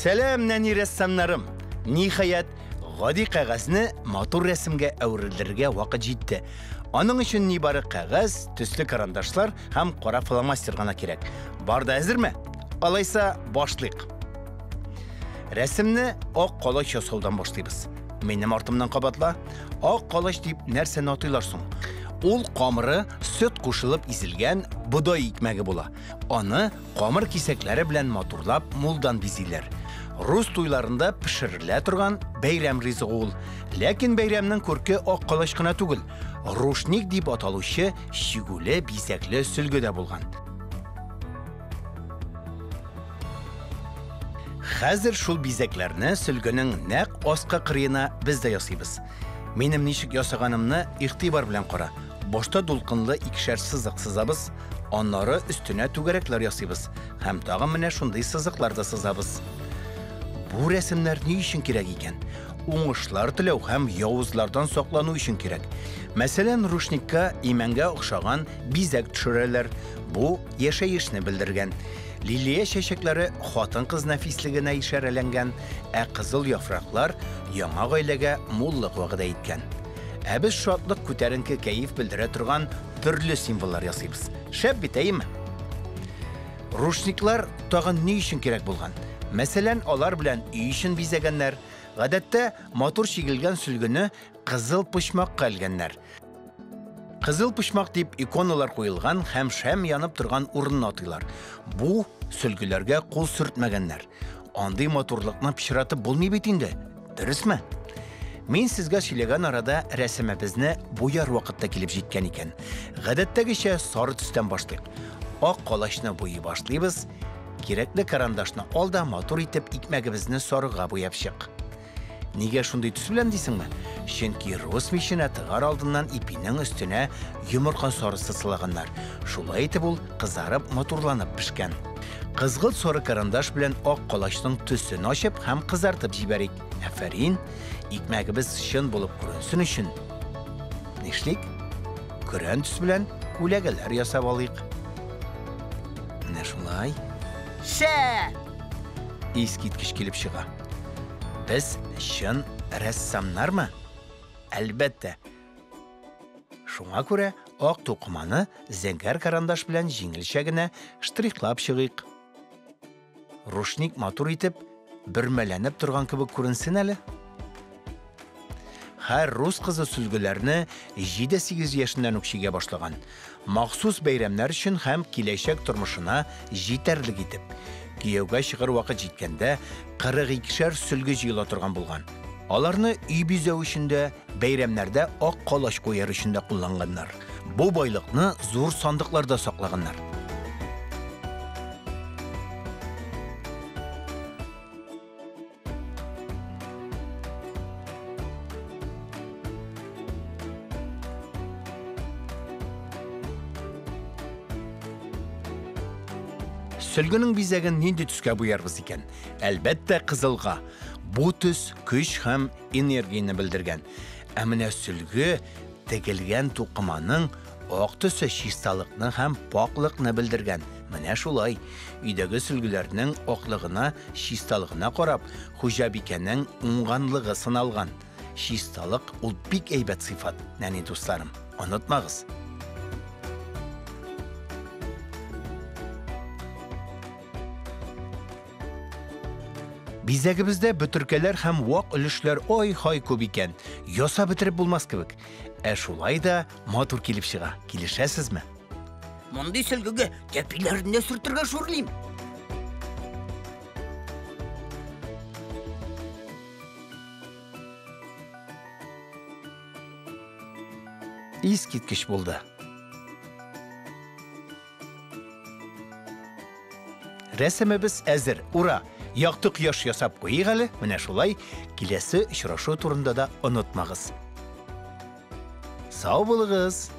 Сәлам, нәни рәссамнарым! Ниһаять, гади кәгазьне матур рәсемгә әверелдерергә вакыт җитте. Аның өчен нибары кәгазь, төсле карандашлар һәм кара фломастер гына кирәк. Бар да әзерме? Алайса, башлыйк. Рәсемне ак калач ясаудан башлыйбыз. Минем артымнан кабатла. Ак калач дип нәрсәне атыйлар соң? Ул камыры сөт кушылып изелгән бодай икмәге була. Аны камыр кисәкләре белән матурлап мулдан бизиләр. Рус туйларында пешерелә торган бәйрәм ризыгы ул. Ләкин бәйрәмнең күрке ак калач кына түгел, рушник дип аталучы чигүле бизәкле сөлге дә булган. Хәзер шул бизәкләрне сөлгенең нәкъ аскы кырыена без дә ясыйбыз. Минем ничек ясаганымны игътибар белән кара. Башта дулкынлы икешәр сызык сызабыз, аннары өстенә түгәрәкләр ясыйбыз һәм тагын менә шундый сызыклар да сызабыз. Бу рәсемнәр ни өчен кирәк икән? Уңышлар теләү һәм явызлардан саклану өчен кирәк. Мәсәлән, рушникка имәнгә охшаган бизәк төшерәләр. Бу яшәешне белдергән. Лилия чәчәкләре хатын-кыз нәфислегенә ишарәләнгән, ә кызыл яфраклар яңа гаиләгә муллык вәгъдә иткән. Ә без шатлык, күтәренке кәеф белдерә торган төрле символлар ясыйбыз. Шәп бит, әйеме? Рушниклар тагын ни өчен кирәк булган? Мәсәлән, алар белән өй эчен бизәгәннәр. Гадәттә, матур чигелгән сөлгене кызыл почмакка элгәннәр. Кызыл почмак дип иконалар куелган һәм шәм янып торган урынны атыйлар. Бу сөлгеләргә кул сөртмәгәннәр. Андый матурлыкны пычратып булмый бит инде. Дөресме? Мин сезгә сөйләгән арада рәсемебезне буяр вакыт та килеп җиткән икән. Гадәттәгечә сары төстән башлыйк. Ак калачны буйый башлыйбыз. Кирәкле карандашны ал да матур итеп икмәгебезне сарыга буяп чык. Нигә шундый төс белән дисеңме? Чөнки рус миченә тыгар алдыннан ипинең өстенә йомырка сарысы сылаганнар. Шулай итеп ул кызарып, матурланып пешкән. Кызгылт сары карандаш белән ак калачның төсен ачып һәм кызартып җибәрик. Афәрин! Икмәгебез чын булып күренсен өчен нишлик? Көрән төс белән күләгәләр ясап алыйк. Менә шулай. Шәп! Искиткеч килеп чыга. Без чын рәссамнармы? Әлбәттә. Шуңа күрә ак тукыманы зәңгәр карандаш белән җиңелчә генә штрихлап чыгыйк. Рушник матур итеп, бөрмәләнеп торган кебек күренсен әле. Һәр рус кызы сөлгеләрне 7-8 яшеннән үк чигә башлаган. Махсус бәйрәмнәр өчен һәм киләчәк тормышына җитәрлек итеп. Кияүгә чыгыр вакыт җиткәндә 42шәр сөлге җыела торган булган. Аларны өй бизәү өчен дә, бәйрәмнәрдә ак калач куяр өчен дә кулланганнар. Бу байлыкны зур сандыкларда саклаганнар. Сөлгенең бизәген нинди төскә буярбыз икән? Әлбәттә, кызылга. Бу төс көч һәм энергияне белдергән. Ә менә сөлге тегелгән тукыманың ак төсе чисталыкны һәм пакьлыкны белдергән. Менә шулай. Өйдәге сөлгеләрнең аклыгына, чисталыгына карап, хуҗабикәнең уңганлыгы сыналган. Чисталык ул бик әйбәт сыйфат, нәни дусларым. Онытмагыз. Бизәгебездә бөтеркәләр һәм вак өлешләр ай-һай күп икән. Ясап бетереп булмас кебек. Ә шулай да матур килеп чыга. Килешәсезме? Мондый сөлгегә тәпиләрен дә сөртергә шүрлим. Искиткеч булды. Рәсемебез әзер. Ура! Якты кояш ясап куйыйк әле. Менә шулай. Киләсе очрашу турында да онытмагыз. Сау булыгыз!